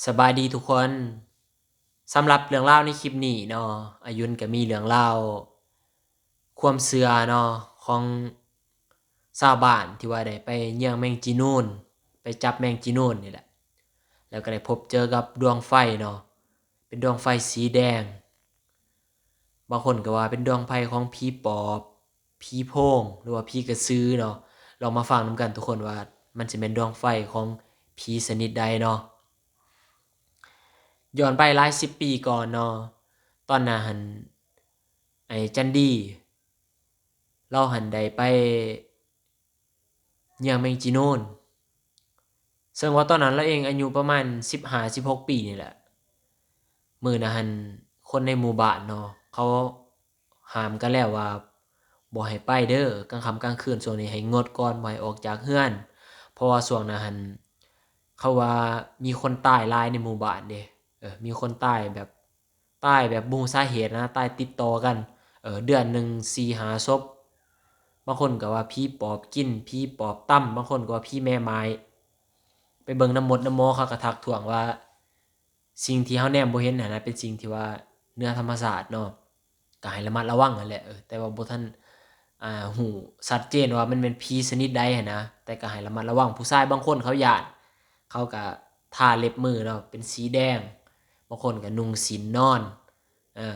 ສະບາຍດີທຸກຄົນ. ສຳລັບເລື່ອງລາວໃນຄລິບນີ້ເນາະ, ອາຍຸນກໍມີເລື່ອງລາວຄວາມເຊື່ອເນາະ ຂອງຊາວບ້ານທີ່ວ່າໄດ້ໄປເຍືອງແມງຈີນູນ, ໄປຈັບແມງຈີນູນນີ້ແຫຼະ, ແລ້ວກໍໄດ້ພົບເຈີກັບດວງໄຟເນາະ, ເປັນດວງໄຟສີແດງ. ບາງຄົນກໍວ່າເປັນດວງໄຟຂອງຜີປອບ, ຜີໂພງ ຫຼືວ່າຜີກະສືເນາະ. ລອງມາຟັງນຳກັນທຸກຄົນວ່າມັນຊິແມ່ນດວງໄຟຂອງຜີຊະນິດໃດເນາະ. ຍ້ອນໄປຫຼາຍສິບປີກ່ອນເນາະ, ຕອນນັ້ນຫັ້ນ ໄອ້ຈັນດີ ລາວຫັ້ນໄດ້ໄປເຍືອງແມງຈີນູນ, ເຊິ່ງວ່າຕອນນັ້ນລາວເອງອາຍຸປະມານສິບຫ້າ ສິບຫົກປີນີ້ແຫຼະ. ມື້ນັ້ນຫັ້ນ ຄົນໃນໝູ່ບ້ານເນາະ ເຂົາຫ້າມກັນແລ້ວວ່າບໍ່ໃຫ້ໄປເດີ, ກາງຄ່ຳກາງຄືນຊ່ວງນີ້ໃຫ້ງົດກ່ອນ, ບໍ່ໃຫ້ອອກຈາກເຮືອນ, ເພາະວ່າຊ່ວງນັ້ນຫັ້ນ ເຂົາວ່າມີຄົນຕາຍຫຼາຍໃນໝູ່ບ້ານເດ້. ເອີ ມີຄົນຕາຍແບບ ຕາຍແບບບໍ່ຮູ້ສາເຫດນະ, ຕາຍຕິດຕໍ່ກັນ ເອີ ເດືອນໜຶ່ງສີ່ຫ້າສົບ. ບາງຄົນກໍວ່າຜີປອບກິນ, ຜີປອບຕຳ, ບາງຄົນກໍວ່າຜີແມ່ໝ້າຍ. ໄປເບິ່ງນຳໝົດນຳໝໍ ເຂົາກໍທັກທ້ວງວ່າ ສິ່ງທີ່ເຮົາແນມບໍ່ເຫັນຫັ້ນນະ ເປັນສິ່ງທີ່ວ່າເໜືອທຳມະຊາດເນາະ, ກໍໃຫ້ລະມັດລະວັງຫັ້ນແຫຼະ. ເອີ ແຕ່ວ່າບໍ່ທັນ ອ່າ ຮູ້ຊັດເຈນວ່າມັນແມ່ນຜີຊະນິດໃດຫັ້ນນະ, ແຕ່ກໍໃຫ້ລະມັດລະວັງ. ຜູ້ຊາຍບາງຄົນເຂົາຢ້ານ, ເຂົາກໍທາເລັບມືເນາະ ເປັນສີແດງ, ບາງຄົນກໍນຸ່ງສິ້ນນອນ ເອີ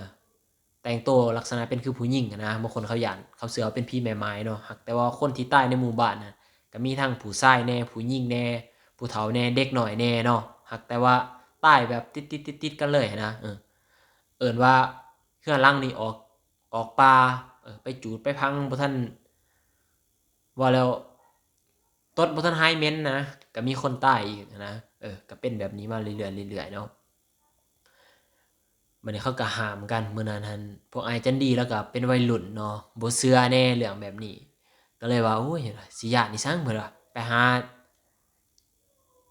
ແຕ່ງໂຕລັກສະນະເປັນຄືຜູ້ຍິງຫັ້ນນະ. ບາງຄົນເຂົາຢ້ານ, ເຂົາເຊື່ອວ່າເປັນຜີແມ່ໝ້າຍເນາະ. ຫາກແຕ່ວ່າຄົນທີ່ຕາຍໃນໝູ່ບ້ານນະ ກໍມີທັງຜູ້ຊາຍແດ່, ຜູ້ຍິງແດ່, ຜູ້ເຖົ້າແດ່, ເດັກນ້ອຍແດ່ເນາະ. ຫາກແຕ່ວ່າຕາຍແບບຕິດໆໆໆກັນເລີຍຫັ້ນນະ. ເອີ ເອີ້ນວ່າເຮືອນຫຼັງນີ້ອອກ, ອອກປ່າ, ເອີ ໄປຈູດໄປຝັງ ບໍ່ທັນ ວ່າແລ້ວຕົດບໍ່ທັນຫາຍເໝັນນະ, ກໍມີຄົນຕາຍອີກນະ. ເອີ ກໍເປັນແບບນີ້ມາເລື້ອຍໆເລື້ອຍໆເນາະ. ບັດນີ້ເຂົາກໍຫ້າມກັນ. ມື້ນັ້ນຫັ້ນ ພວກອ້າຍຈັນດີລາວກໍເປັນໄວລຸ້ນເນາະ, ບໍ່ເຊື່ອແດ່ເລື່ອງແບບນີ້, ກໍເລີຍວ່າ ໂອ້ຍ ຊິຢ້ານອີ່ສັງ ເພິ່ນວ່າ, ໄປຫາ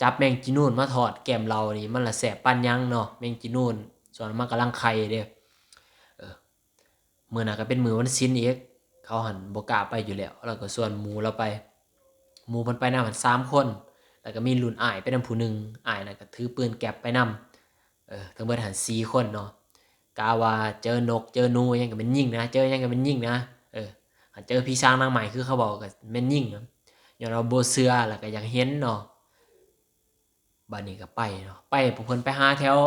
ຈັບແມງຈີນູນມາທອດແກ້ມເຫຼົ້ານີ້ ມັນລະແຊບປານຫຍັງເນາະ. ແມງຈີນູນຊ່ວງມັນກຳລັງໄຂ່ເດ້. ເອີ ມື້ນັ້ນກໍເປັນມື້ວັນສິນອີກ, ເຂົາຫັ້ນບໍ່ກ້າໄປຢູ່ແລ້ວ, ລາວກໍຊວນໝູ່ລາວໄປ. ໝູ່ເພິ່ນໄປນຳຫັ້ນສາມຄົນ, ແລ້ວກໍມີລຸ້ນອ້າຍໄປນຳຜູ້ໜຶ່ງ, ອ້າຍນັ້ນກໍຖືປືນແກັບໄປນຳ. ເອີ ທັງເບິດຫັ້ນສີ່ຄົນເນາະ, ກະວ່າເຈີນົກເຈີໜູຫຍັງກໍແມ່ນຍິງນະ, ເຈີຫຍັງກໍແມ່ນຍິງນະ. ເອີ ຄັນເຈີຜີຊ້າງນາງໄມ້ຄືເຂົາເວົ້າກໍແມ່ນຍິງນະ, ຍ້ອນວ່າບໍ່ເຊື່ອ ແລ້ວກໍຢາກເຫັນເນາະ. ບັດນີ້ກໍໄປເນາະ, ໄປ ພວກເພິ່ນໄປຫາແຖວ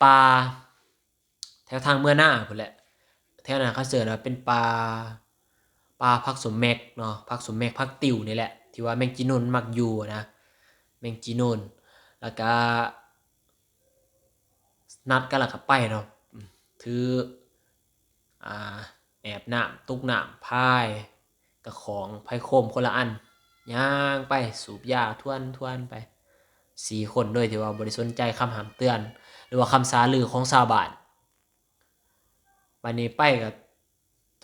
ປ່າ ແຖວທາງເມືອງນາພຸ້ນແຫຼະ. ແຖວນັ້ນເຂົາເອີ້ນວ່າເປັນປ່າ, ປ່າຜັກສົມແມັກເນາະ, ຜັກສົມແມັກ ຜັກຕິວນີ້ແຫຼະ ທີ່ວ່າແມງຈີນູນມັກຢູ່ນະ, ແມງຈີນູນ. ແລ້ວກະນັດກັນ ແລ້ວກະໄປເນາະ, ຖື ອ່າ ແອບນ້ຳ ຕຸກນ້ຳ ພາຍ ກະຂອງ ໄພໂຄມຄົນລະອັນ, ຍ່າງໄປສູບຢາທວນໆໄປ ສີ່ຄົນ ໂດຍທີ່ວ່າບໍ່ໄດ້ສົນໃຈຄຳຫ້າມເຕືອນ ຫຼືວ່າຄຳສາລືຂອງຊາວບ້ານ. ບາດນີ້ໄປກໍ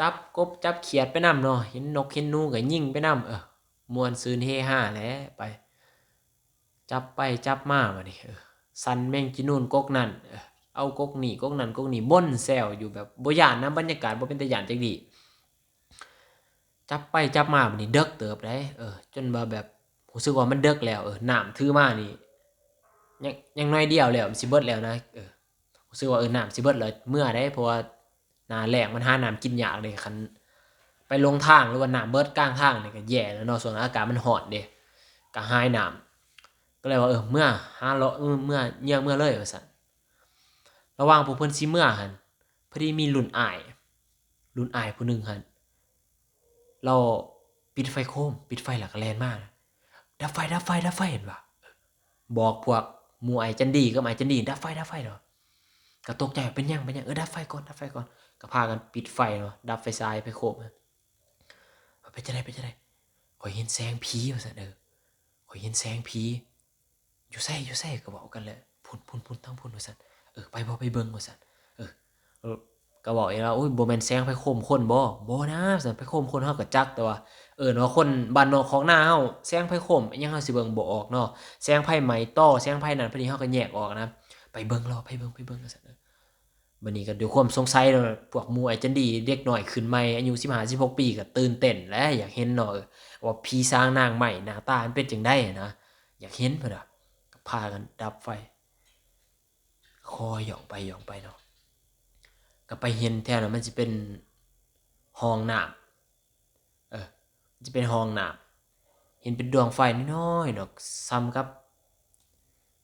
ຈັບກົບຈັບຂຽດໄປນຳເນາະ, ເຫັນນົກເຫັນໜູກໍຍິງໄປນຳ, ເອີ ມ່ວນຊື່ນເຮຮາແຫຼະໄປ. ຈັບໄປຈັບມາບາດນີ້ ເອີ ສັນແມງຈີນູນກົກນັ້ນ, ເອີ ເອົາກົກນີ້ກົກນັ້ນກົກນີ້ ບົນແຊວຢູ່ແບບບໍ່ຢ້ານນະ, ບັນຍາກາດບໍ່ເປັນຕາຢ້ານຈັກດີ້. ຈັບໄປຈັບມາບາດນີ້ເດິກເຕີບໃດ໋, ເອີ ຈົນວ່າແບບຮູ້ສຶກວ່າມັນເດິກແລ້ວ, ເອີ ນ້ຳຖືມານີ້ຍັງ ຍັງໜ້ອຍດຽວແລ້ວ ມັນຊິເບິດແລ້ວນະ, ເອີ ຮູ້ສຶກວ່າ ເອີ ນ້ຳຊິເບິດແລ້ວເມືອໃດ໋, ເພາະວ່າ ໜ້າແລ້ງມັນຫານ້ຳກິນຍາກເດ້, ຄັນໄປຫຼົງທາງ ຫຼືວ່ານ້ຳເບິດກາງທາງນີ້ກໍແຍ່ແລ້ວເນາະ, ຊ່ວງນັ້ນອາກາດມັນຮ້ອນເດ້ ກະຫາຍນ້ຳ. ກໍເລີຍວ່າ ເອີ ເມືອ ຫາເລາະ ເອີ ເມືອ ເຍືອງເມືອເລີຍວ່າຊັ້ນ. ລະຫວ່າງພວກເພິ່ນຊິເມືອຫັ້ນ ພໍດີມີລຸ້ນອ້າຍ, ລຸ້ນອ້າຍຜູ້ໜຶ່ງຫັ້ນ ລາວປິດໄຟໂຄມ, ປິດໄຟແລ້ວກໍແລ່ນມາ, ດັບໄຟ ດັບໄຟ ດັບໄຟ ເຫັນວ່າ ບອກພວກໝູ່ອ້າຍຈັນດີກັບອ້າຍຈັນດີ ດັບໄຟ ດັບໄຟ ເນາະ. ກໍຕົກໃຈ ເປັນຫຍັງ ເປັນຫຍັງ, ເອີ ດັບໄຟກ່ອນ ດັບໄຟກ່ອນ. ກໍພາກັນປິດໄຟເນາະ, ດັບໄຟສາຍໄຟໂຄມ. ເປັນຈັ່ງໃດ ເປັນຈັ່ງໃດ? ຂ້ອຍເຫັນແສງຜີວ່າຊັ້ນ, ເອີ ຂ້ອຍເຫັນແສງຜີ. ຢູ່ໃສ ຢູ່ໃສ? ກໍເວົ້າກັນແຫຼະ, ພຸ້ນ ພຸ້ນ ພຸ້ນ ທາງພຸ້ນວ່າຊັ້ນ. ເອີ ໄປບໍ່ ໄປເບິ່ງວ່າຊັ້ນ. ເອີ ກໍເວົ້າອີກວ່າ ໂອ້ຍ ບໍ່ແມ່ນແສງໄຟໂຄມຄົນບໍ່? ບໍ່ນາ ວ່າຊັ້ນ, ໄຟໂຄມຄົນເຮົາກໍຈັກ ແຕ່ວ່າ ເອີ້ນວ່າຄົນບ້ານນອກຄອກນາເຮົາ, ແສງໄຟໂຄມອີ່ຫຍັງເຮົາຊິເບິ່ງບໍ່ອອກເນາະ, ແສງໄຟໄມ້ຕໍ ແສງໄຟນັ້ນໄຟນີ້ເຮົາກໍແຍກອອກນະ. ໄປເບິ່ງລອ ໄປເບິ່ງ ໄປເບິ່ງວ່າຊັ້ນ. ເອີ ບັດນີ້ກໍດ້ວຍຄວາມສົງໄສເນາະ, ພວກໝູ່ອ້າຍຈັນດີ ເດັກນ້ອຍຂຶ້ນໃໝ່ອາຍຸສິບຫ້າ ສິບຫົກປີ ກໍຕື່ນເຕັ້ນແຫຼະ ຢາກເຫັນເນາະ, ເອີ ວ່າຜີສາງນາງໄມ້ໜ້າຕາມັນເປັນຈັ່ງໃດນະ, ຢາກເຫັນເພິ່ນວ່າ. ກໍ ພາກັນດັບໄຟ. ຄ່ອຍຍ່ອງໄປຍ່ອງໄປເນາະ ກໍໄປເຫັນແຖວນັ້ນມັນຊິເປັນຮ່ອງນ້ຳ ເອີ ມັນຊິເປັນຮ່ອງນ້ຳ ເຫັນເປັນດວງໄຟນ້ອຍໆເນາະ ສ່ຳກັບ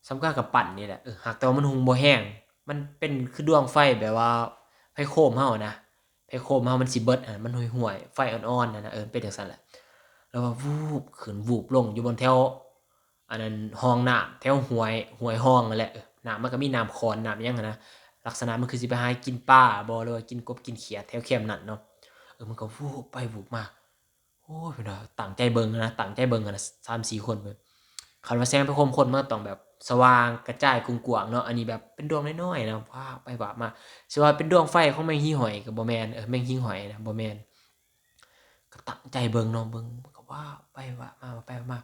ສ່ຳກັບກຳປັ້ນນີ້ແຫຼະ ເອີ ຫາກແຕ່ວ່າມັນຮຸ່ງບໍ່ແຮງ ມັນເປັນຄືດວງໄຟແບບວ່າໄຟໂຄມເຮົານະ ໄຟໂຄມເຮົາມັນຊິເບິດ ມັນຫ່ວຍໆ ໄຟອ່ອນໆຫັ້ນນະ ເອີ ເປັນຈັ່ງຊັ້ນແຫຼະ ແລ້ວວ່າວູບຂຶ້ນວູບລົງຢູ່ບ່ອນແຖວ ອັນນັ້ນຮ່ອງນ້ຳແຖວຫ້ວຍ ຫ້ວຍຮ່ອງນັ້ນແຫຼະ ເອີ ນ້ຳມັນກໍມີນ້ຳຂອນນ້ຳຫຍັງຫັ້ນນະ ລັກສະນະມັນຄືຊິໄປຫາກິນປາບໍ ຫຼືວ່າກິນກົບກິນຂຽດແຖວແຄມນັ້ນເນາະ ເອີ ມັນກໍວູບໄປວູບມາ ໂອ້ຍ ເພິ່ນວ່າຕັ້ງໃຈເບິ່ງນະ ຕັ້ງໃຈເບິ່ງຫັ້ນນະ ສາມສີ່ຄົນເບິ່ງ ຄັນວ່າແສງໄຟໂຄມຄົນມັນຕ້ອງແບບສະຫວ່າງກະຈາຍກວ້າງໆເນາະ ອັນນີ້ແບບເປັນດວງນ້ອຍໆນະ ວາບໄປວາບມາ ຊິວ່າເປັນດວງໄຟຂອງແມງຫິງຫ້ອຍກໍບໍ່ແມ່ນ ເອີ ແມງຫິງຫ້ອຍນະ ບໍ່ແມ່ນ ກໍຕັ້ງໃຈເບິ່ງເນາະ ເບິ່ງ ມັນກໍວາບໄປວາບມາ ວາບໄປວາບມາ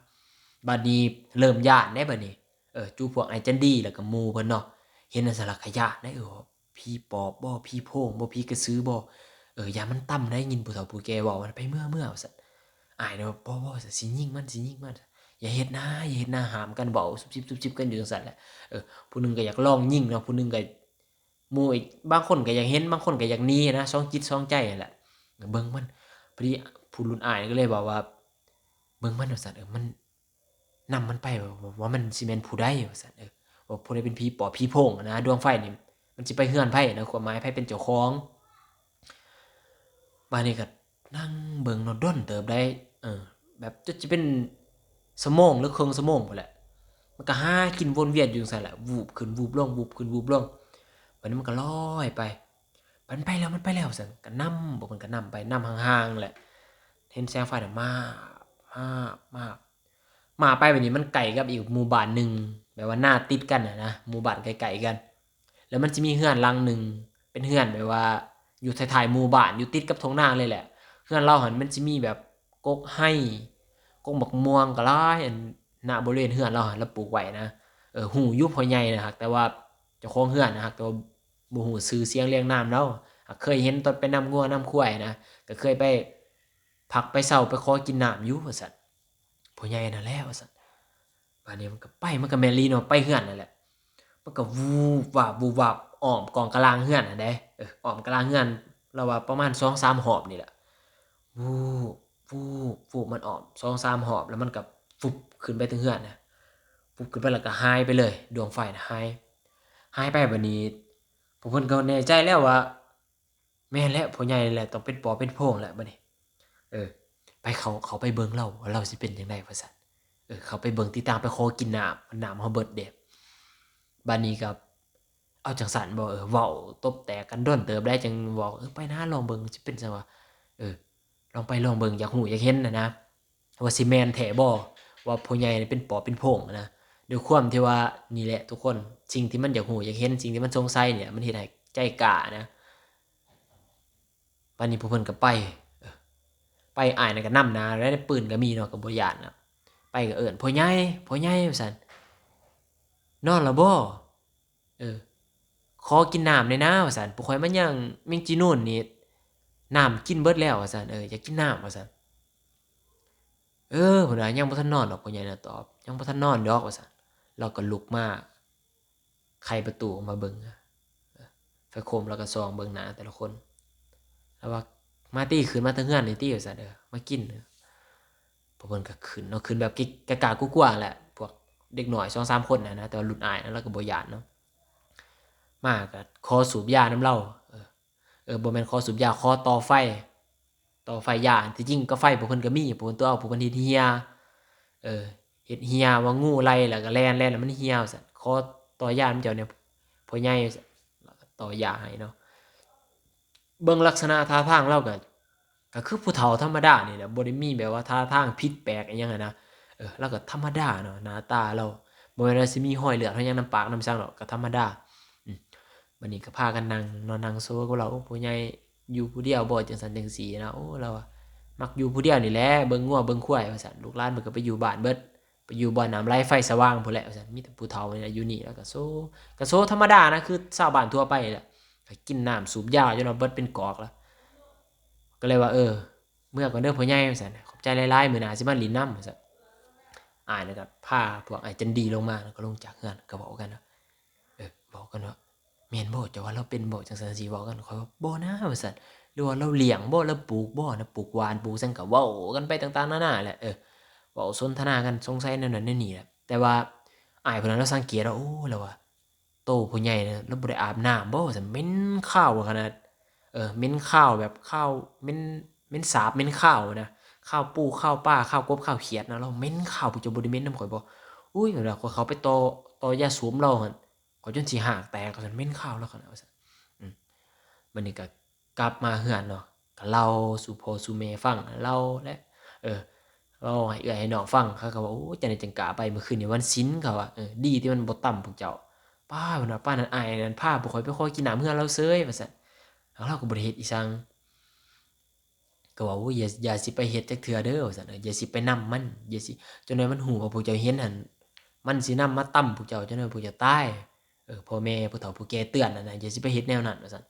ບາດນີ້ເລີ່ມຢ້ານເດ້ ບາດນີ້ ເອີ ຈູພວກອ້າຍຈັນດີ ແລ້ວກໍໝູ່ເພິ່ນເນາະ ເຫັນຈັ່ງຊັ້ນລະກໍຢ້ານເດ້ ເອີ ຜີປອບບໍ ຜີໂພງບໍ ຜີກະສືບໍ ເອີ ຢ້ານມັນຕຳໄດ໋ ຍິນຜູ້ເຖົ້າຜູ້ແກ່ເວົ້າ ໄປເມືອ ເມືອ ວ່າຊັ້ນ ອ້າຍເນາະ ບໍ່ ບໍ່ ຊິຍິງມັນ ຊິຍິງມັນ ຢ່າເຮັດນາ ຢ່າເຮັດນາ ຫ້າມກັນເວົ້າຊຸບຊິບຊຸບຊິບກັນຢູ່ຈັ່ງຊັ້ນແຫຼະ ເອີ ຜູ້ໜຶ່ງກໍຢາກລອງຍິງເນາະ ຜູ້ໜຶ່ງກໍ ໝູ່ອີກບາງຄົນກໍຢາກເຫັນ ບາງຄົນກໍຢາກໜີນະ ສອງຈິດສອງໃຈຫັ້ນແຫຼະ ເບິ່ງມັນ ພໍດີຜູ້ລຸ້ນອ້າຍກໍເລີຍເວົ້າວ່າ ເບິ່ງມັນ ວ່າຊັ້ນ ເອີ ມັນ ນຳມັນໄປ ວ່າ ວ່າມັນຊິແມ່ນຜູ້ໃດ ວ່າຊັ້ນ ເອີ ວ່າຜູ້ໃດເປັນຜີປອບຜີໂພງນະ ດວງໄຟນີ້ມັນຊິໄປເຮືອນໃຜນະ ຄວາມໝາຍໃຜເປັນເຈົ້າຂອງ ບາດນີ້ກໍນັ່ງເບິ່ງເນາະ ດົນເຕີບໄດ໋ ເອີ ແບບຈົນຊິເປັນຊົ່ວໂມງ ຫຼືເຄິ່ງຊົ່ວໂມງພຸ້ນແຫຼະ ມັນກໍຫາກິນວົນວຽນຢູ່ຈັ່ງຊັ້ນແຫຼະ ວູບຂຶ້ນວູບລົງ ວູບຂຶ້ນວູບລົງ ບາດນີ້ມັນກໍລອຍໄປ ມັນໄປແລ້ວ ມັນໄປແລ້ວ ວ່າຊັ້ນ ກໍນຳ ພວກມັນກໍນຳໄປ ນຳຫ່າງໆແຫຼະ ເຫັນແສງໄຟນະ ມາບ ມາບ ມາບ ມາໄປ ບາດນີ້ມັນໃກ້ກັບອີກໝູ່ບ້ານໜຶ່ງ ແບບວ່ານາຕິດກັນນະ ໝູ່ບ້ານໃກ້ໆກັນ ແລ້ວມັນຊິມີເຮືອນຫຼັງໜຶ່ງ ເປັນເຮືອນແບບວ່າຢູ່ທ້າຍໆໝູ່ບ້ານ ຢູ່ຕິດກັບທົ່ງນາເລີຍແຫຼະ ເຮືອນລາວຫັ້ນມັນຊິມີແບບກົກໄຮ ກົກໝາກມ່ວງກໍຫຼາຍ ອັນ ນະ ບໍລິເວນເຮືອນລາວຫັ້ນລາວປູກໄວ້ນະ ເອີ ຮູ້ຢູ່ພໍ່ໃຫຍ່ນະ ຫາກແຕ່ວ່າເຈົ້າຂອງເຮືອນນະ ຫາກແຕ່ວ່າບໍ່ຮູ້ຊື່ສຽງລຽງນາມລາວ ຫາກເຄີຍເຫັນຕອນໄປນຳງົວນຳຄວາຍນະ ກໍເຄີຍໄປພັກໄປເຊົາໄປຂໍກິນນ້ຳຢູ່ ວ່າຊັ້ນ ພໍ່ໃຫຍ່ນັ້ນແຫຼະ ວ່າຊັ້ນ ບາດນີ້ມັນກໍໄປ ມັນກໍແມ່ນອີ່ຫຼີເນາະ ໄປເຮືອນນັ້ນແຫຼະ ມັນກໍວູບວາບ ວູບວາບ ອ້ອມກອງກະລາງເຮືອນຫັ້ນເດ້ ເອີ ອ້ອມກະລາງເຮືອນ ລາວວ່າປະມານສອງສາມຮອບນີ້ແຫຼະ ວູບ ວູບ ວູບ ມັນອ້ອມສອງສາມຮອບ ແລ້ວມັນກໍຟຶບຂຶ້ນໄປເທິງເຮືອນນະ ຟຶບຂຶ້ນໄປແລ້ວກໍຫາຍໄປເລີຍ ດວງໄຟນະ ຫາຍ ຫາຍໄປ ບາດນີ້ພວກເພິ່ນກໍແນ່ໃຈແລ້ວວ່າ ແມ່ນແຫຼະ ພໍ່ໃຫຍ່ແຫຼະ ຕ້ອງເປັນປອບເປັນໂພງແຫຼະບາດນີ້ ເອີ ໄປ ເຂົ້າ ເຂົ້າໄປເບິ່ງລາວວ່າລາວຊິເປັນຈັ່ງໃດ ວ່າຊັ້ນ ເອີ ເຂົ້າໄປເບິ່ງ ຕິດຕາມໄປຂໍກິນນ້ຳ ນ້ຳເຮົາເບິດເດ້ ບາດນີ້ກໍ ເອົາຈັ່ງຊັ້ນບໍ ເອີ ເວົ້າຕົບແຕກກັນດົນເຕີບໄດ໋ ຈັ່ງບອກ ເອີ ໄປນາ ລອງເບິ່ງຊິເປັນຈັ່ງໃດວະ ເອີ ລອງໄປລອງເບິ່ງ ຢາກຮູ້ຢາກເຫັນຫັ້ນນະ ວ່າຊິແມ່ນແທ້ບໍ່ ວ່າພໍ່ໃຫຍ່ເປັນປອບເປັນໂພງນະ ດ້ວຍຄວາມທີ່ວ່າ ນີ້ແຫຼະທຸກຄົນ ສິ່ງທີ່ມັນຢາກຮູ້ຢາກເຫັນ ສິ່ງທີ່ມັນສົງໄສນີ້ແຫຼະ ມັນເຮັດໃຫ້ໃຈກ້ານະ ບາດນີ້ພວກເພິ່ນກໍໄປ ເອີ ໄປ ອ້າຍນັ້ນກໍນຳໜ້າ ແລ້ວປືນກໍມີເນາະ ກໍບໍ່ຢ້ານນະ ໄປກໍເອີ້ນ ພໍ່ໃຫຍ່ ພໍ່ໃຫຍ່ ວ່າຊັ້ນ ນອນແລ້ວບໍ່ ເອີ ຂໍກິນນ້ຳແດ່ນາ ວ່າຊັ້ນ ພວກຂ້ອຍມາຍ່າງແມງຈີນູນນີ້ ນ້ຳກິນເບິດແລ້ວ ວ່າຊັ້ນ ເອີ ຢາກກິນນ້ຳ ວ່າຊັ້ນ ເອີ ເພິ່ນວ່າ ຍັງບໍ່ທັນນອນດອກ ພໍ່ໃຫຍ່ນະຕອບ ຍັງບໍ່ທັນນອນດອກ ວ່າຊັ້ນ ລາວກໍລຸກມາ ໄຂປະຕູອອກມາເບິ່ງ ເອີ ໄຟໂຄມລາວກໍສ່ອງເບິ່ງໜ້າແຕ່ລະຄົນ ລາວວ່າ ມາຕິ ຂຶ້ນມາເທິງເຮືອນນີ້ຕິ ວ່າຊັ້ນ ເອີ ມາກິນ ພວກເພິ່ນກໍຂຶ້ນເນາະ ຂຶ້ນແບບກະ ກະ ກະກົວໆແຫຼະ ພວກເດັກນ້ອຍສອງສາມຄົນນະ ແຕ່ວ່າລຸ້ນອ້າຍນະ ລາວກໍບໍ່ຢ້ານເນາະ ມາກໍຂໍສູບຢານຳລາວ ເອີ ເອີ ບໍ່ແມ່ນຂໍສູບຢາ ຂໍຕໍ່ໄຟ ຕໍ່ໄຟຢາ ທີ່ຈິງກໍໄຟພວກເພິ່ນກໍມີ ພວກເພິ່ນຕົວະເອົາ ພວກເພິ່ນເຮັດເຮ່ຍ ເອີ ເຮັດເຮ່ຍວ່າງູໄລ່ແລ້ວກໍແລ່ນ ແລ່ນແລ້ວມັນເຮ່ຍ ວ່າຊັ້ນ ຂໍຕໍ່ຢານຳເຈົ້າແດ່ ພໍ່ໃຫຍ່ ວ່າຊັ້ນ ແລ້ວກໍຕໍ່ຢາໃຫ້ເນາະ ເບິ່ງລັກສະນະທ່າທາງລາວກໍ ກໍຄືຜູ້ເຖົ້າທຳມະດານີ້ແຫຼະ ບໍ່ໄດ້ມີແບບວ່າທ່າທາງຜິດແປກອີ່ຫຍັງຫັ້ນນະ ເອີ ລາວກໍທຳມະດາເນາະ ໜ້າຕາລາວ ບໍ່ແມ່ນວ່າຊິມີຮອຍເລືອດຮອຍຫຍັງນຳປາກນຳສັງດອກ ກໍທຳມະດາ ອືມ ບາດນີ້ກໍພາກັນນັ່ງເນາະ ນັ່ງໂຊກັບລາວ ໂອ້ ພໍ່ໃຫຍ່ຢູ່ຜູ້ດຽວບໍ່ ຈັ່ງຊັ້ນຈັ່ງຊີ້ນະ ໂອ້ ລາວວ່າ ມັກຢູ່ຜູ້ດຽວນີ້ແຫຼະ ເບິ່ງງົວເບິ່ງຄວາຍ ວ່າຊັ້ນ ລູກຫຼານເພິ່ນກໍໄປຢູ່ບ້ານເບິດ ໄປຢູ່ບ່ອນນ້ຳໄຫຼໄຟສະຫວ່າງພຸ້ນແຫຼະ ວ່າຊັ້ນ ມີແຕ່ຜູ້ເຖົ້ານີ້ແຫຼະຢູ່ນີ້ ແລ້ວກໍໂຊ ກໍໂຊທຳມະດານະ ຄືຊາວບ້ານທົ່ວໄປແຫຼະ ກໍກິນນ້ຳສູບຢາຈົນວ່າເບິດເປັນກອກລະ ກໍເລີຍວ່າ ເອີ ເມືອກ່ອນເດີພໍ່ໃຫຍ່ ວ່າຊັ້ນ ຂອບໃຈຫຼາຍໆ ມື້ໜ້າຊິມາຫຼິ້ນນຳ ວ່າຊັ້ນ ອ້າຍນັ້ນກໍພາພວກອ້າຍຈັນດີລົງມາ ແລ້ວກໍລົງຈາກເຮືອນ ກໍເວົ້າກັນວ່າ ເອີ ເວົ້າກັນວ່າ ແມ່ນບໍ່ ເຈົ້າວ່າລາວເປັນບໍ່ ຈັ່ງຊັ້ນຈັ່ງຊີ້ ເວົ້າກັນ ຂ້ອຍວ່າ ບໍ່ນາ ວ່າຊັ້ນ ຫຼືວ່າລາວລ້ຽງບໍ່ ລາວປູກບໍ່ນະ ປູກຫວ່ານ ປູກຫຍັງ ກໍເວົ້າກັນໄປຕ່າງໆນານາແຫຼະ ເອີ ເວົ້າສົນທະນາກັນ ສົງໄສແນວນັ້ນແນວນີ້ແຫຼະ ແຕ່ວ່າອ້າຍຜູ້ນັ້ນລາວສັງເກດວ່າ ໂອ້ ລາວວ່າ ໂຕຜູ້ໃຫຍ່ນະ ລາວບໍ່ໄດ້ອາບນ້ຳບໍ່ ວ່າຊັ້ນ ເໝັນຄາວຂະໜາດ ເອີ ເໝັນຄາວແບບຄາວ ເໝັນ ເໝັນສາບ ເໝັນຄາວນະ ຄາວປູ ຄາວປາ ຄາວກົບ ຄາວຂຽດນະ ລາວເໝັນຄາວ ພວກເຈົ້າບໍ່ໄດ້ເໝັນນຳຂ້ອຍບໍ່ ອຸ້ຍ ລາວ ຂ້ອຍເຂົ້າໄປຕໍ່ ຕໍ່ຢາສູບລາວຫັ້ນ ຂ້ອຍຈົນຊິຮາກແຕກ ວ່າຊັ້ນ ເໝັນຄາວລາວຂະໜາດ ວ່າຊັ້ນ ອືມ ບັດນີ້ກໍກັບມາເຮືອນເນາະ ກໍເລົ່າສູ່ພໍ່ສູ່ແມ່ຟັງ ເລົ່າແຫຼະ ເອີ ເວົ້າໃຫ້ເອື້ອຍໃຫ້ນ້ອງຟັງ ເຂົາກໍວ່າ ໂອ້ ຈັ່ງໃດຈັ່ງກ້າໄປ ມື້ຄືນນີ້ວັນສິນ ເຂົາວ່າ ເອີ ດີທີ່ມັນບໍ່ຕຳພວກເຈົ້າ ປ້າ ເພິ່ນວ່າ ປ້ານັ້ນ ອ້າຍນັ້ນພາພວກຂ້ອຍໄປຂໍກິນນ້ຳເຮືອນລາວເສີຍ ວ່າຊັ້ນ ແລ້ວລາວກໍບໍ່ໄດ້ເຮັດອີ່ຫຍັງ ກໍວ່າ ໂອ້ຍ ຢ່າ ຢ່າຊິໄປເຮັດຈັກເທື່ອເດີ ວ່າຊັ້ນ ເອີ ຢ່າຊິໄປນຳມັນ ຢ່າຊິ ຈັກໜ່ອຍມັນຮູ້ວ່າພວກເຈົ້າເຫັນຫັ້ນ ມັນຊິນຳມາຕຳພວກເຈົ້າ ຈັກໜ່ອຍພວກເຈົ້າຕາຍ ເອີ ພໍ່ແມ່ຜູ້ເຖົ້າຜູ້ແກ່ເຕືອນຫັ້ນນະ ຢ່າຊິໄປເຮັດແນວນັ້ນ ວ່າຊັ້ນ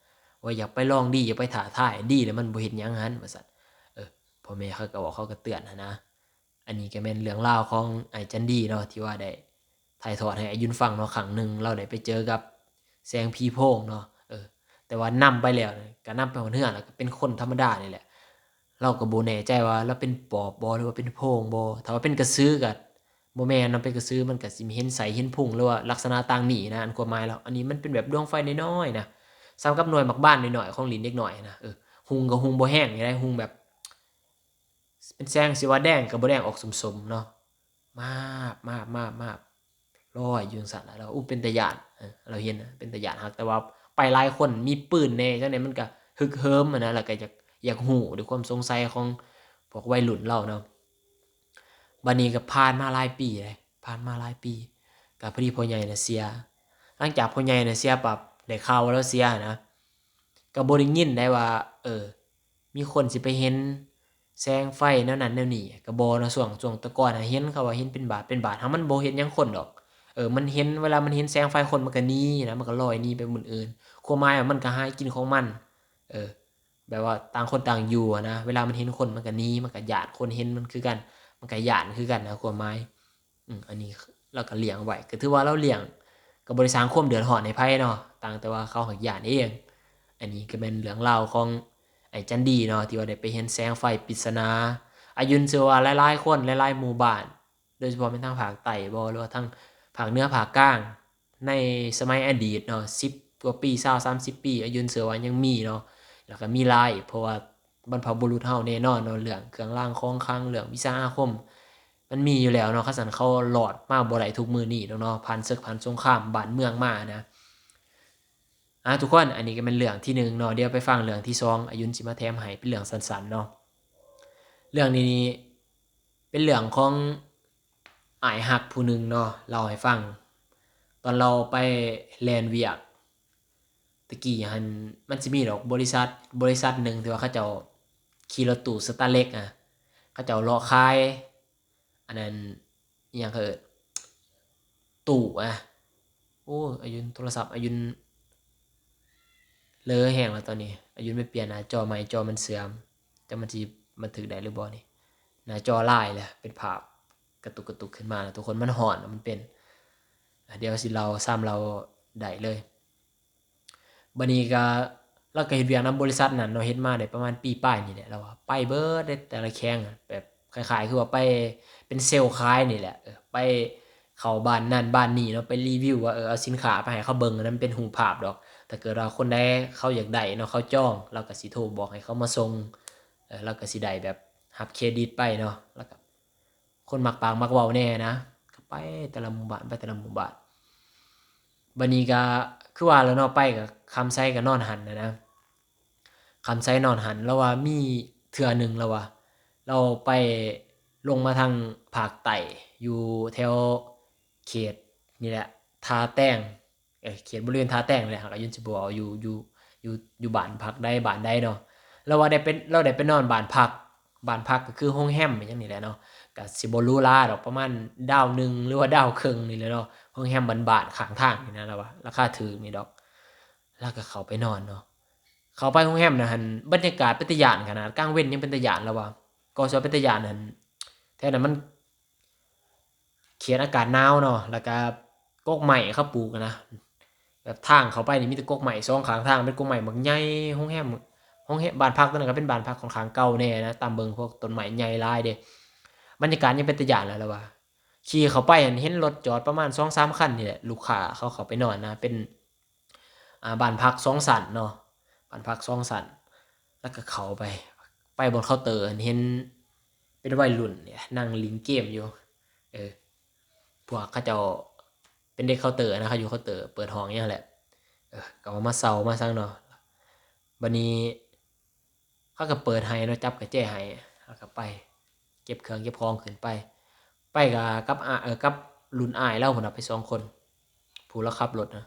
ວ່າຢ່າໄປລອງດີ ຢ່າໄປທ້າທາຍ ດີແລ້ວມັນບໍ່ເຮັດຫຍັງຫັ້ນ ວ່າຊັ້ນ ເອີ ພໍ່ແມ່ເຂົາກໍເວົ້າ ເຂົາກໍເຕືອນຫັ້ນນະ ອັນນີ້ກໍແມ່ນເລື່ອງລາວຂອງອ້າຍຈັນດີເນາະ ທີ່ວ່າໄດ້ຖ່າຍທອດໃຫ້ອາຍຸນຟັງເນາະ ຄັ້ງໜຶ່ງລາວໄດ້ໄປເຈີກັບແສງຜີໂພງເນາະ ເອີ ແຕ່ວ່ານຳໄປແລ້ວ ກໍນຳໄປຮອດເຮືອນ ແລ້ວກໍເປັນຄົນທຳມະດານີ້ແຫຼະ ລາວກໍບໍ່ແນ່ໃຈວ່າລາວເປັນປອບບໍ່ ຫຼືວ່າເປັນໂພງບໍ່ ຖ້າວ່າເປັນກະສືກໍບໍ່ແມ່ນເນາະ ເປັນກະສືມັນກໍຊິເຫັນໄສ້ເຫັນພຸງ ຫຼືວ່າລັກສະນະຕ່າງນີ້ນະ ອັນຄວາມໝາຍລາວ ອັນນີ້ມັນເປັນແບບດວງໄຟນ້ອຍໆນະ ສ່ຳກັບໜ່ວຍໝາກບານນ້ອຍໆຂອງຫຼິ້ນເດັກນ້ອຍນະ ເອີ ຮຸ່ງກໍຮຸ່ງບໍ່ແຮງໃດ ຮຸ່ງແບບ ເປັນແສງ ຊິວ່າແດງກໍບໍ່ແດງ ອອກສົ້ມໆເນາະ ມາບ ມາບ ມາບ ມາບ ລອຍຢູ່ຈັ່ງຊັ້ນລະ ລາວ ໂອ້ ເປັນຕາຢ້ານ ເອີ ລາວເຫັນນະ ເປັນຕາຢ້ານຄັກ ແຕ່ວ່າໄປຫຼາຍຄົນ ມີປືນແດ່ ຈັ່ງໃດມັນກໍຮຶກເຫີມຫັ້ນນະ ແລ້ວກໍຢາກ ຢາກຮູ້ ດ້ວຍຄວາມສົງໄສຂອງພວກໄວລຸ້ນລາວເນາະ ບັດນີ້ກໍຜ່ານມາຫຼາຍປີເດ້ ຜ່ານມາຫຼາຍປີ ກໍພໍດີພໍ່ໃຫຍ່ນະເສຍ ຫຼັງຈາກພໍ່ໃຫຍ່ນະເສຍປັບ ໄດ້ຂ່າວວ່າລາວເສຍຫັ້ນນະ ກໍບໍ່ໄດ້ຍິນໄດ້ວ່າ ເອີ ມີຄົນຊິໄປເຫັນແສງໄຟແນວນັ້ນແນວນີ້ ກໍບໍ່ເນາະ ຊ່ວງ ຊ່ວງແຕ່ກ່ອນນະ ເຫັນ ເຂົາວ່າເຫັນເປັນບາດເປັນບາດ ຫາມັນບໍ່ເຮັດຫຍັງຄົນດອກ ເອີ ມັນເຫັນ ເວລາມັນເຫັນແສງໄຟຄົນມັນກໍໜີນະ ມັນກໍລອຍໜີໄປໝົດອື່ນ ຄວາມໝາຍວ່າມັນກໍຫາກິນຂອງມັນ ເອີ ແບບວ່າຕ່າງຄົນຕ່າງຢູ່ຫັ້ນນະ ເວລາມັນເຫັນຄົນມັນກໍໜີ ມັນກໍຢ້ານ ຄົນເຫັນມັນຄືກັນ ມັນກໍຢ້ານຄືກັນນະ ຄວາມໝາຍ ອືມ ອັນນີ້ລາວກໍລ້ຽງໄວ້ ກໍຖືວ່າລາວລ້ຽງ ກໍບໍ່ໄດ້ສ້າງຄວາມເດືອດຮ້ອນໃຫ້ໃຜເນາະ ຕ່າງແຕ່ວ່າເຂົາຫາກຢ້ານເອງ ອັນນີ້ກໍແມ່ນເລື່ອງລາວຂອງອ້າຍຈັນດີເນາະ ທີ່ວ່າໄດ້ໄປເຫັນແສງໄຟປິດສະໜາ ອາຍຸນເຊື່ອວ່າຫຼາຍໆຄົນ ຫຼາຍໆໝູ່ບ້ານ ໂດຍສະເພາະແມ່ນທາງພາກໃຕ້ບໍ ຫຼືວ່າທາງພາກເໜືອພາກກາງ ໃນສະໄໝອະດີດເນາະ ສິບກວ່າປີ ຊາວ ສາມສິບປີ ອາຍຸນເຊື່ອວ່າຍັງມີເນາະ ແລ້ວກໍມີຫຼາຍ ເພາະວ່າ ບັນພະບຸລຸດເຮົາແນ່ນອນເນາະ ເລື່ອງເຄື່ອງລາງຂອງຂລັງ ເລື່ອງວິຊາອາຄົມ ມັນມີຢູ່ແລ້ວເນາະ ຄັນຊັ້ນເຂົາລອດມາບໍ່ໄດ້ທຸກມື້ນີ້ດອກເນາະ ຜ່ານເສິກຜ່ານສົງຄາມບ້ານເມືອງມານະ ອາ ທຸກຄົນ ອັນນີ້ກໍແມ່ນເລື່ອງທີໜຶ່ງເນາະ ດຽວໄປຟັງເລື່ອງທີສອງ ອາຍຸນຊິມາແຖມໃຫ້ເປັນເລື່ອງສັ້ນໆເນາະ ເລື່ອງນີ້ນີ້ ເປັນເລື່ອງຂອງອ້າຍຮັກຜູ້ໜຶ່ງເນາະ ເລົ່າໃຫ້ຟັງ ຕອນລາວໄປແລ່ນວຽກ ແຕ່ກີ້ຫັ້ນ ມັນຊິມີດອກບໍລິສັດ ບໍລິສັດໜຶ່ງທີ່ວ່າເຂົາເຈົ້າຂີ່ລົດຕູ້ສະຕາເລັກອະ ເຂົາເຈົ້າເລາະຂາຍ ອັນນັ້ນ ອີ່ຫຍັງເຂົາເອີ້ນ ຕູ້ອະ ໂອ້ ອາຍຸນ ໂທລະສັບອາຍຸນເລີແຮງແລ້ວຕອນນີ້ ອາຍຸນໄປປ່ຽນໜ້າຈໍໃໝ່ ຈໍມັນເສື່ອມ ຈັກມັນຊິບັນທຶກໄດ້ຫຼືບໍ່ນີ້ ໜ້າຈໍລາຍແລ້ວ ເປັນພາບກະຕຸກໆຂຶ້ນມາ ທຸກຄົນ ມັນຮ້ອນ ມັນເປັນ ດຽວຊິເລົ່າ ຊ້ຳເລົ່າໄດ້ເລີຍ ບັດນີ້ກໍ ລາວກໍເຮັດວຽກນຳບໍລິສັດນັ້ນເນາະ ເຮັດມາໄດ້ປະມານປີປາຍນີ້ແຫຼະ ລາວວ່າໄປເບິດເດ້ ແຕ່ລະແຂວງ ແບບຄ້າຍໆຄືວ່າໄປເປັນເຊວຂາຍນີ້ແຫຼະ ເອີ ໄປເຂົ້າບ້ານນັ້ນບ້ານນີ້ເນາະ ໄປຣີວິວວ່າ ເອີ ເອົາສິນຄ້າໄປໃຫ້ເຂົາເບິ່ງ ອັນນັ້ນເປັນຮູບພາບດອກ ຖ້າເກີດວ່າຄົນໃດເຂົາຢາກໄດ້ເນາະ ເຂົາຈອງ ລາວກໍຊິໂທບອກໃຫ້ເຂົາມາສົ່ງ ເອີ ລາວກໍຊິໄດ້ແບບຮັບເຄຣດິດໄປເນາະ ແລ້ວກໍ ຄົນມັກປາກມັກເວົ້າແດ່ນະ ກໍໄປແຕ່ລະໝູ່ບ້ານ ໄປແຕ່ລະໝູ່ບ້ານ ບັດນີ້ກໍຄືວ່າແຫຼະເນາະ ໄປກໍຄຳໄຊກໍນອນຫັ້ນນະ ຄຳໄຊນອນຫັ້ນ ລາວວ່າມີເທື່ອໜຶ່ງ ລາວວ່າ ລາວໄປລົງມາທາງພາກໃຕ້ ຢູ່ແຖວເຂດນີ້ແຫຼະ ທ່າແຕງ ເອີ ເຂດບໍລິເວນທ່າແຕງນີ້ແຫຼະ ຫາກອາຍຸນຊິບໍ່ເວົ້າຢູ່ ຢູ່ ຢູ່ ຢູ່ບ້ານພັກໃດບ້ານໃດເນາະ ລາວວ່າໄດ້ເປັນ ລາວໄດ້ໄປນອນບ້ານພັກ ບ້ານພັກກໍຄືໂຮງແຮມຫຍັງນີ້ແຫຼະເນາະ ກໍຊິບໍ່ຫຼູຫຼາດອກ ປະມານດາວໜຶ່ງ ຫຼືວ່າດາວເຄິ່ງນີ້ແຫຼະເນາະ ໂຮງແຮມບ້ານໆຂ້າງທາງນີ້ນະ ລາວວ່າລາຄາຖືກນີ້ດອກ ລາວກໍເຂົ້າໄປນອນເນາະ ເຂົ້າໄປໂຮງແຮມນະຫັ້ນ ບັນຍາກາດເປັນຕາຢ້ານຂະໜາດ ກາງເວັນຍັງເປັນຕາຢ້ານ ລາວວ່າ ກໍຊິວ່າເປັນຕາຢ້ານຫັ້ນ ແຖວນັ້ນມັນ ເຂດອາກາດໜາວເນາະ ແລ້ວກະກົກໄມ້ເຂົາປູກນະ ແບບທາງເຂົ້າໄປນີ້ມີແຕ່ກົກໄມ້ ສອງຂ້າງທາງເປັນກົກໄມ້ບັກໃຫຍ່. ໂຮງແຮມ ໂຮງແຮມ ບ້ານພັກຕົວນັ້ນກໍເປັນບ້ານພັກຂ້ອນຂ້າງເກົ່າແດ່ນະ ຕາມເບິ່ງພວກຕົ້ນໄມ້ໃຫຍ່ຫຼາຍເດ້. ບັນຍາກາດຍັງເປັນຕາຢ້ານແຫຼະ ລະວ່າ ຂີ່ເຂົ້າໄປຫັ້ນເຫັນລົດຈອດປະມານສອງສາມຄັນນີ້ແຫຼະ ລູກຄ້າເຂົາເຂົ້າໄປນອນນະ ເປັນ ອ່າ ບ້ານພັກສອງຊັ້ນເນາະ ບ້ານພັກສອງຊັ້ນ ແລ້ວກໍເຂົ້າໄປ ໄປບ່ອນເຄົາເຕີຫັ້ນເຫັນເປັນໄວລຸ້ນນີ້ນັ່ງຫຼິ້ນເກມຢູ່. ເອີ ພວກເຂົາເຈົ້າເປັນເດັກເຄົາເຕີນະ ເຂົາຢູ່ເຄົາເຕີ ເປີດຫ້ອງຫຍັງແຫຼະ ເອີ ກໍວ່າມາເຊົ່າມາສັງເນາະ. ບັດນີ້ ເຂົາກໍເປີດໃຫ້ເນາະ ຈັບກະແຈໃຫ້ ແລ້ວກໍໄປເກັບເຄື່ອງເກັບຂອງຂຶ້ນໄປ ໄປກໍກັບ ອາ ເອີ ກັບລຸ້ນອ້າຍລາວພຸ້ນນະ ໄປສອງຄົນ ຜູ້ລາວຂັບລົດນະ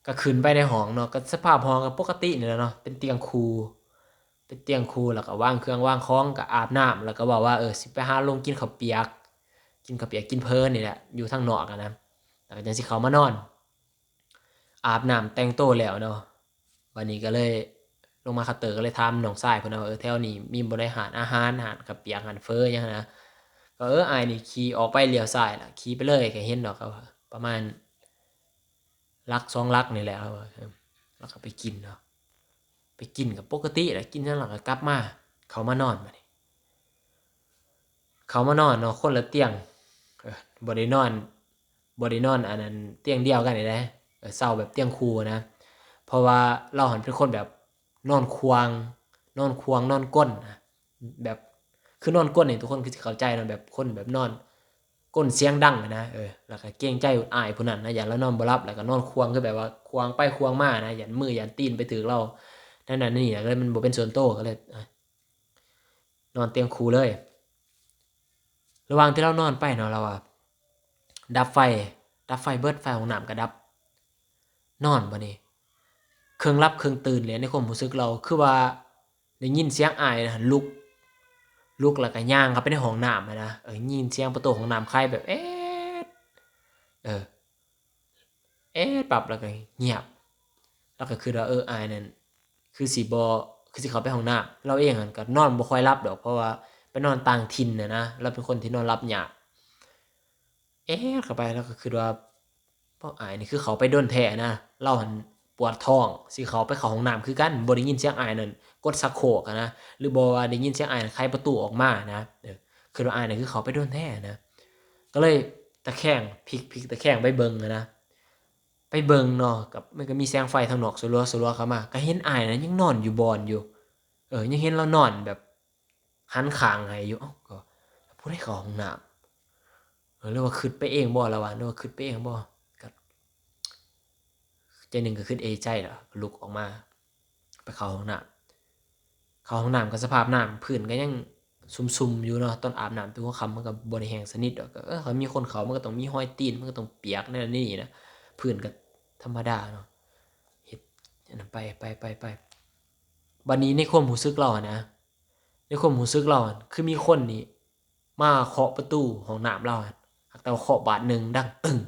ກໍຂຶ້ນໄປໃນຫ້ອງເນາະ. ກໍສະພາບຫ້ອງກໍປົກກະຕິນີ້ແຫຼະເນາະ ເປັນຕຽງຄູ່ ເປັນຕຽງຄູ່ ແລ້ວກໍວາງເຄື່ອງວາງຂອງ ກໍອາບນ້ຳ ແລ້ວກໍເວົ້າວ່າ ເອີ ຊິໄປຫາລົງກິນເຂົ້າປຽກ ກິນເຂົ້າປຽກກິນເພີນນີ້ແຫຼະ ຢູ່ທາງນອກຫັ້ນນະ ແລ້ວກໍຈັ່ງຊິເຂົ້າມານອນ. ອາບນ້ຳແຕ່ງໂຕແລ້ວເນາະ ບັດນີ້ກໍເລີຍລົງມາເຄົາເຕີ ກໍເລີຍຖາມນ້ອງຊາຍເພິ່ນວ່າ ເອີ ແຖວນີ້ມີບໍ່ໄດ້ຮ້ານອາຫານ ຮ້ານເຂົ້າປຽກ ຮ້ານເຝີຫຍັງນະ. ກໍ ເອີ ອ້າຍນີ້ຂີ່ອອກໄປລ້ຽວຊ້າຍລະ ຂີ່ໄປເລີຍ ກໍເຫັນດອກ ກໍວ່າປະມານຫຼັກສອງຫຼັກນີ້ແຫຼະ ລາວກໍໄປກິນເນາະ ໄປກິນກໍປົກກະຕິແຫຼະ ກິນແລ້ວກໍກັບມາ ເຂົ້າມານອນ. ບັດນີ້ເຂົ້າມານອນເນາະ ຄົນລະຕຽງ ເອີ ບໍ່ໄດ້ນອນ ບໍ່ໄດ້ນອນອັນນັ້ນຕຽງດຽວກັນນີ້ເດ້ ເອີ ເຊົ່າແບບຕຽງຄູ່ນະ ເພາະວ່າລາວຫັ້ນເປັນຄົນແບບນອນຂວ້າງ ນອນຂວ້າງນອນກົ້ນນະ ແບບ ຄືນອນກົ້ນນີ້ທຸກຄົນຄືຊິເຂົ້າໃຈເນາະ ແບບຄົນແບບນອນກົ້ນສຽງດັງນະ ເອີ ແລ້ວກໍເກງໃຈອ້າຍຜູ້ນັ້ນນະ ຢ້ານລາວນອນບໍ່ຫຼັບ ແລ້ວກໍນອນຂວ້າງ ຄືແບບວ່າຂວ້າງໄປຂວ້າງມານະ ຢ້ານມືຢ້ານຕີນໄປຖືກລາວ ນັ້ນນັ້ນນີ້ ກໍເລີຍມັນບໍ່ເປັນສ່ວນໂຕ ກໍເລີຍ ນອນຕຽງຄູ່ເລີຍ. ລະຫວ່າງທີ່ລາວນອນໄປເນາະ ລາວວ່າດັບໄຟ ດັບໄຟເບິດ ໄຟຫ້ອງນ້ຳກໍດັບ ນອນບາດນີ້ ເຄິ່ງຫຼັບເຄິ່ງຕື່ນເລີຍ ໃນຄວາມຮູ້ສຶກລາວ ຄືວ່າໄດ້ຍິນສຽງອ້າຍນະ ລຸກ ລຸກແລ້ວກໍຍ່າງເຂົ້າໄປໃນຫ້ອງນ້ຳຫັ້ນນະ ເອີ ຍິນສຽງປະຕູຫ້ອງນ້ຳໄຂແບບແອດ ເອີ ແອດປັບ ແລ້ວກໍງຽບ ລາວກໍຄິດວ່າ ເອີ ອ້າຍນັ້ນຄືຊິບໍ່ ຄືຊິເຂົ້າໄປຫ້ອງນ້ຳ. ລາວເອງຫັ້ນກໍນອນບໍ່ຄ່ອຍຫຼັບດອກ ເພາະວ່າໄປນອນຕ່າງຖິ່ນນະນະ ລາວເປັນຄົນທີ່ນອນຫຼັບຍາກ. ແອດເຂົ້າໄປ ລາວກໍຄິດວ່າ ພວກອ້າຍນີ້ຄືເຂົ້າໄປດົນແທ້ນະ ລາວຫັ້ນປວດທ້ອງ ຊິເຂົ້າໄປເຂົ້າຫ້ອງນ້ຳຄືກັນ ບໍ່ໄດ້ຍິນສຽງອ້າຍນັ້ນກົດຊັກໂຄກຫັ້ນນະ ຫຼືບໍ່ວ່າໄດ້ຍິນສຽງອ້າຍນັ້ນໄຂປະຕູອອກມານະ ເອີ ຄິດວ່າອ້າຍນັ້ນຄືເຂົ້າໄປດົນແທ້ນະ ກໍເລີຍຕະແຄງ ພິກ ພິກຕະແຄງໄປເບິ່ງຫັ້ນນະ ໄປເບິ່ງເນາະ ກໍມັນກໍມີແສງໄຟທາງນອກສະຫຼວໆເຂົ້າມາ ກໍເຫັນອ້າຍນັ້ນຍັງນອນຢູ່ບ່ອນຢູ່ ເອີ ຍັງເຫັນລາວນອນແບບ ຫັນຂ້າງໃຫ້ຢູ່ ເອົ້າ ກໍຜູ້ໃດເຂົ້າຫ້ອງນ້ຳ ເອີ ຫຼືວ່າຄິດໄປເອງບໍ່ລະວ່າ ຫຼືວ່າຄິດໄປເອງບໍ່ ກໍໃຈໜຶ່ງກໍຄິດເອໃຈລະ ລຸກອອກມາໄປເຂົ້າຫ້ອງນ້ຳ ເຂົ້າຫ້ອງນ້ຳກໍສະພາບນ້ຳພື້ນກໍຍັງຊຸ່ມໆຢູ່ເນາະ ຕອນອາບນ້ຳແຕ່ຫົວຄ່ຳມັນກໍບໍ່ໄດ້ແຫ້ງສະໜິດດອກ ກໍ ເອີ ຄັນມີຄົນເຂົ້າມັນກໍຕ້ອງມີຮອຍຕີນ ມັນກໍຕ້ອງປຽກແນວນີ້ນະ ພື້ນກໍທຳມະດາເນາະ ເຮັດອັນນັ້ນໄປ ໄປ ໄປ ໄປ ບັດນີ້ໃນຄວາມຮູ້ສຶກລາວຫັ້ນນະ ໃນຄວາມຮູ້ສຶກລາວຫັ້ນ ຄືມີຄົນນີ້ມາເຄາະປະຕູຫ້ອງນ້ຳລາວຫັ້ນ ຫາກແຕ່ວ່າເຄາະບາດໜຶ່ງດັງຕຶ້ງ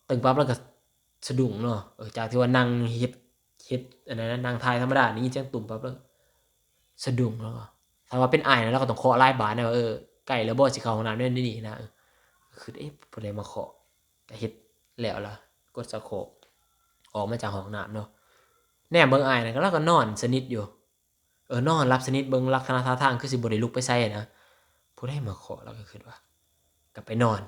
ຕຶ້ງປັບ ລາວກໍສະດຸ້ງເນາະ ເອີ ຈາກທີ່ວ່ານັ່ງເຮັດ ເຮັດອັນນັ້ນນະ ນັ່ງຖ່າຍທຳມະດາ ໄດ້ຍິນສຽງຕຸ້ມປັບ ລາວສະດຸ້ງ ລາວກໍ ຖ້າວ່າເປັນອ້າຍນະ ລາວກໍຕ້ອງເຄາະຫຼາຍບາດນະ ວ່າ ເອີ ໃກ້ແລ້ວບໍ່ ຊິເຂົ້າຫ້ອງນ້ຳແນວນີ້ນະ ເອີ ກໍຄິດ ເອະ ຜູ້ໃດມາເຄາະ ກໍເຮັດແລ້ວລະ ກົດຊັກໂຄກ ອອກມາຈາກຫ້ອງນ້ຳເນາະ ແນມເບິ່ງອ້າຍນະ ລາວກໍນອນສະໜິດຢູ່ ເອີ ນອນຫຼັບສະໜິດ ເບິ່ງລັກສະນະທ່າທາງຄືຊິບໍ່ໄດ້ລຸກໄປໃສນະ ຜູ້ໃດມາເຄາະ ລາວກໍຄິດວ່າ ກໍໄປນອນ